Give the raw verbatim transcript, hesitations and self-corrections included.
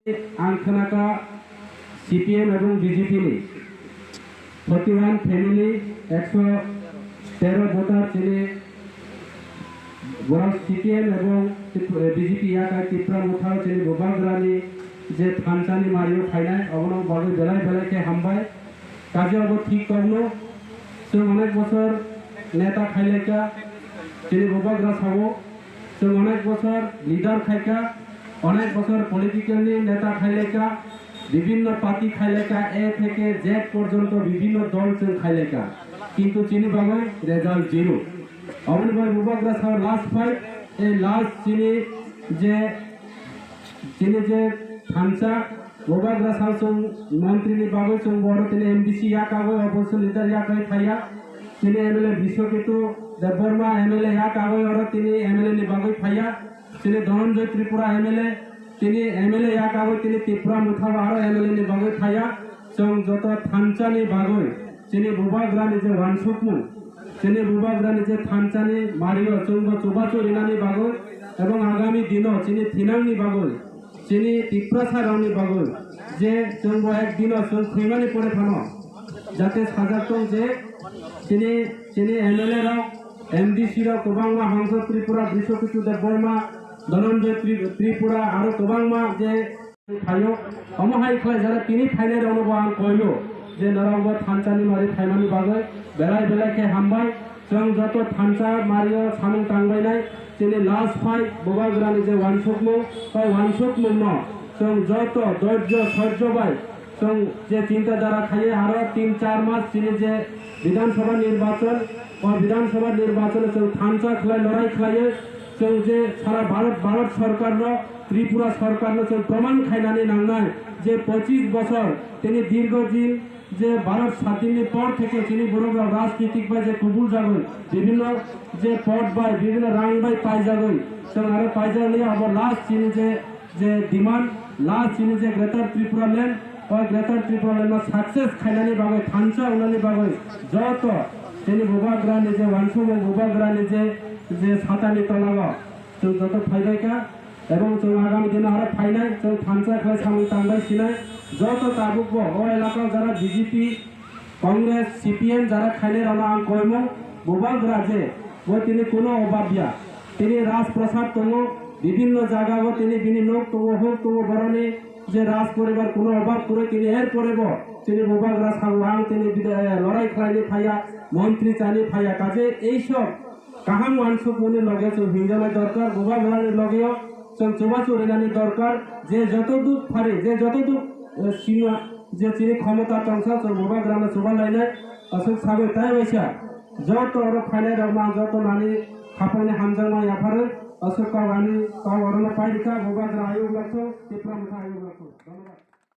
Ang khwnakha C P M ebong B J P ni forty one family, ekso tero voter chini borok C P M ebong Tip-, eh, B J P yakai Tipra Motha o chini Bubagrani je thansa ni mario phainai, obono bagwi belai belai khe hambai. Kaje obo thik kokno, chwng onek bosor neta khailaikha, chini Bubagra sao, chwng onek bosor leader khaikha, onek bosor political ni neta khailaikha, bibhinno party khailaikha, A theke Z porjonto bibhinno dol chwng khailaikha, kintu chini bagwi result zero. Oboni bagwi Bubagra sao last fight, ei last chini je Chini je thansa Bubagra sao chwng montri ni bagwi chwng bo oro tini M D C yakagwi opposition leader yakagwi phaiya. Chini M L A Biswaketu Debbarma M L A yakagwi oro tini M L A ni bagwi phaiya. Chini Dhananjay Tripura M L A tini M L A yakagwi tini Tipra Motha bo aro M L A ni bagwi phaiya. Chwng joto thansa ni bagwi chini Bubagra ni je wansukmung, chini Bubagra ni je thansa ni mario chwng bo chubachu rinani bagwi ebong agami dino chini thinang ni bagwi chini Tiprasa rokni bagwi je chwng bo ek dino chwng thwimani pore phano jate sajak tong je chini, chini M L A rok, M D C rok kwbangma Hangso Tripura, Biswaketu Debbarma, Dhananjay Tri-, Tripura aro kwbangma je phaio, omo hai khlai jara tini phainai rokno bo ang koio je norok bo thansa ni mari phaimani bagwi belai belai khe hambai. Chwng joto thansa mario samung tangbainai, chini last fight Bubagrani je wansukmung, o wansukmungno chwng joto doirjo soirjo bai chwng je chinta dhara khaiwi aro tin char mas chini je Bidhan Sabha nirbachon, o Bidhan Sabha nirbachono chwng thansa khlai lorai khlaiwi chwng je sara Bharat, Bharat Sarkarno, Tripura Sarkarno chwng proman khainani nangnai je pochis bosor tini dirgho din je Bharat sadinni por theke chini borok rok rajnitik bai je kubul jagwi, bibhinno je pod bai, bibhinno rang bai paijagwi, chwng aro paijak liya, abo last chini je, je demand, last chini je Greater Tripura Land, o Greater Tripura Land no success khainani bagwi, thansa wngnani bagwi, joto chini Bubagrani je wansukmung, Bubagrani je, je satani tolao chwng joto phaibai kha. Ebong chwng agami dino aro phainai, chwng thansa khlai samung tangbai sinai. Joto tabukbo o elakao jara B J P, Congress, C P M jara khainai rokno ang koimung, Bubagra je bo tini kuno obab ya. Tini Rajprasad tongo, bibhinno jagao tini bini nok tongo, huk tongo, boroni je Raj poribar kuno obab kwrwi tini, er pore bo chini Bubagra sao ang tini bida-, lorai khlaini phaiya, montri chani phaiya, kaje ei sob kaham wansukmani loge chwng hinjana dorkar, Bubagrani logeo chwng chubachu rinani dorkar, je joto duk phari, je joto duk, eh, sima, je chini khomota tongsa chwng Bubagrano chuba lainai, aswk sagwi tai waisa joto oro phainai rokno ang joto nani khapangni hamjakma yapharwi, aswk kok ani kok orono pairikha, Bubagra ayuk laksong, Tipra Motha ayuk laksong.